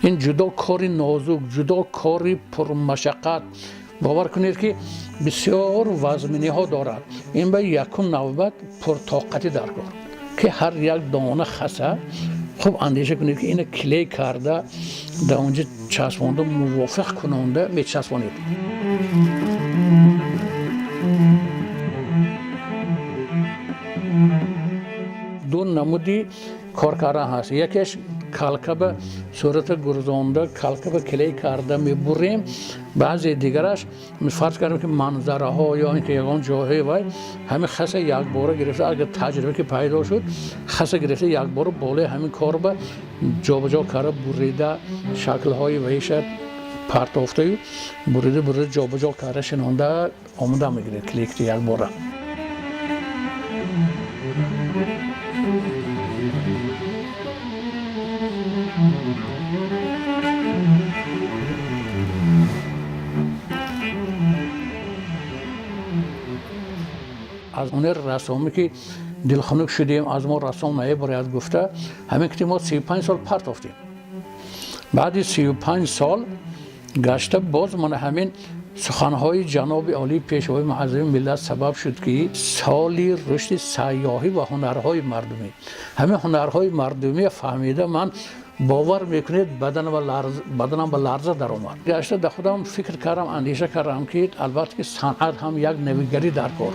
Ин ҷудо кори нозук, ҷудо кори пурмашаққат. Бовар кунед, ки бисёр вазминиҳо дорад. Ин ба якум навбат пуртоқатӣ дар кор, ки ҳар як дона хаса хуб андеша кунед, ки ина клей карда, дар онҷа часпонда, мувофиқ кунонда мечаспонед. Ду намуди кор кардан ҳаст. Якеш калка ба сурата гурзонда, калка ба клей карда мебурем. Баъзе дигараш, фарз кардем, ки манзараҳо ё ин ки ягон ҷоҳои вай, ҳамин хаса якбора гирифта, агар таҷриба ки пайдо шуд, хаса гирифта, якбора болои ҳамин кор ба ҷобаҷо карда, бурида, шаклҳои вайша партофтаю, бурида, бурида, ҷобаҷо карда, шинонда, омода мегиред клейки якбора. Аз ҳунари рассомӣ ки дилхунук шудем, аз мо рассом наебарад гуфта, ҳамин ки мо 35 сол партофтем. Баъди 35 сол гашта боз мана ҳамин суханҳои ҷаноби олии Пешвои муаззами миллат сабаб шуд, ки соли рушди сайёҳӣ ва ҳунарҳои мардумӣ. Ҳамин ҳунарҳои мардумӣ фаҳмида, ман, бовар мекунед, баданам ба ларза даромад. Гашта дар худам фикр кардам, андеша кардам, ки албатта ки санъат ҳам як навигарӣ дар кор.